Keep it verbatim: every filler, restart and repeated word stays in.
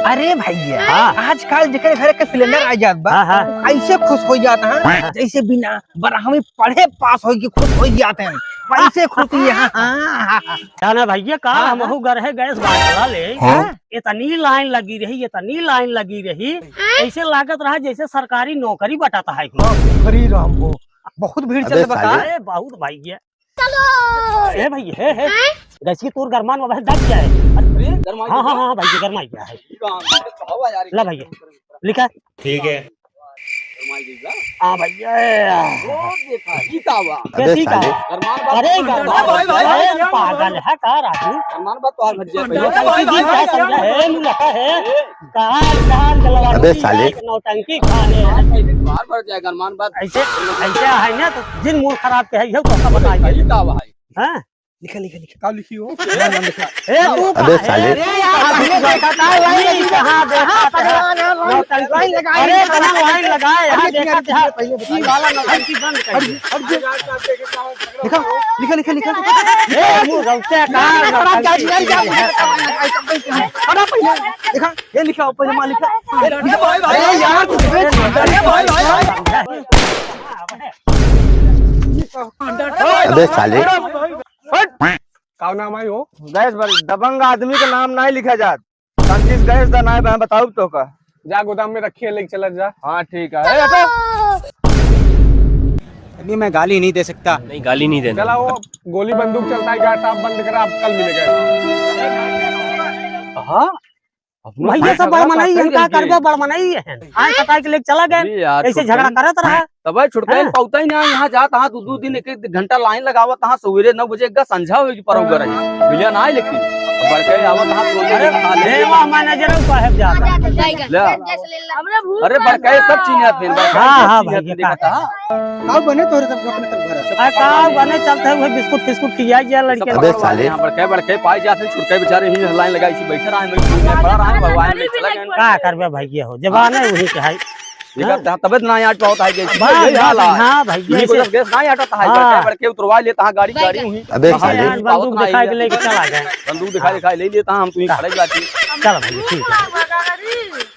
अरे भैया, हाँ। आजकल जेकरे घरे के सिलेंडर आ जात बा, हाँ, हाँ। ऐसे खुश होइ जात हैं, हाँ। जैसे बिना बारहवीं पढ़े पास होइ के खुश होइ जात हैं, वैसे खुश ही है। हाँ, हाँ, हाँ। जाना भैया, काल हाँ, हमहू हाँ। घर है गैस बाटला ले, हाँ। इतनी लाइन लगी रही, इतनी लाइन लगी रही, ऐसे लागत रहा जैसे सरकारी नौकरी बटाता है। हाँ, हरी राम हो, बहुत भीड़ अबे चलत बा का? साले। अरे बहुत भैया। ए भैया, हे, हे। हैं? गैस की तोर गरमान में बस दब गया है। अरे, गरमाई हाँ, गया? हाँ, हाँ, भैया, गरमाई गया है। ठीक है, हवा यार, ला भैया, लिखा। ठीक है। गरमाई गई बा। हाँ भैया। वो देखा, ई का बा? अबे कैसी का? साले। गरमान बा। अरे, गरमान। भाई, भाई, भाई, अरे, भाई, पागल है का राजू? गरमान बा तो आ भैया, भैया, भैया, भाई, भाई, भाई, भाई, समझा है, मुलाका है। ए, कहाँ, कहाँ गलवा अबे रही साले। है, नौटंकी खाने। हाँ, पहले बार भर जाए, गरमान बा। ऐसे, ऐसे है ना, तो जिन मूड खराब के है, यह तो सब बताइए। सही का बा भाई? हाँ? लिखा, लिखा, लिखा। का लिखी हो? नाम, नाम लिखा। ए, तू अबे का है? साले। अरे यार, हमने देखा था, लाइन लगी कहाँ देखा था? पहलवान है, लाइन, नौटंकी। लाइन लगाए। अरे, बड़ा लाइन लगाए, यहाँ अरे, देखा यार, था। पहले बताइए। ई वाला नौटंकी बंद कर दे। हट जा, हट जा। लिखा, लिखा, लिखा, लिखा। ए, मुँह गलते का अरे, बड़ा नौटंकी। क्या यार, क्या मुझे पता नहीं, आई सब नहीं, पढ़ा पहले। लिखा, ये लिखा, ऊपर जमा लिखा। ये लिखा। अरे भाई, भाई, अरे यार, कुछ भी। अरे भाई, भाई, भाई। अबे साले। हट। का नाम आई हो? गैस वाले, दबंग आदमी का नाम नाहीं लिखा जात। शांति से गैस दा, नाहीं मैं बताउब तोहका। जा गोदाम में रखी है, लेके चला जा। हाँ, ठीक है। ए, हटो। नहीं, मैं गाली नहीं दे सकता। नहीं, गाली नहीं देना। चला, वो गोली बंदूक चलता है, गैस आप बंद करा, आप कल मिलेगा। हाँ? अपना भैया सब बड़ मनई है, का करबे, बड़ मनई है। आए कटाई के लेके चला गए, अरे यार, ऐसे झगड़ा करत रहा। तब छुटकाई हाँ। पौता ही ना, यहाँ जात हाँ, दू दू दिन एक एक घंटा लाइन लगावत हाँ, सवेरे नौ बजे एक संझा होगी पर होगा रही, मिला ना आए, लेकिन बड़के आवत हाँ, तो अरे, खा ले। देवा मैनेजर साहब जाता। ले। अरे बड़के सब चीज आते हैं, बड़के हाँ, सब हाँ, चीज भैया, आते हैं, देखा था। का बने तोरे सब अपने सब घर? आ, का बने चलते हुए बिस्कुट फिस्कुट खियाई जा लड़के। अबे साले। यहाँ बड़के, बड़के पाई जाते हैं, छुटके बेचारे ही लाइन लगाई, इसी बैठे रहे, मैं पड़ा रहा, भगवान ने चला गया। का करबे भैया हो, जबान है वही के है। ये हाँ? का तबीयत ना आज बहुत आई गई। बस, यही हाल बस, है। हाँ भैया, ये कोई से गैस ना आटा था, हाँ। बड़के, बड़के उतरवा लेता हाँ, गाड़ी, गाड़ी हुई। अबे हाँ, साले। यार, बंदूक दिखाई के लेके चला गए। बंदूक दिखाई, दिखाई ले लेता हाँ, हम तुम्हें खड़े जाती। चलो भैया, ठीक है।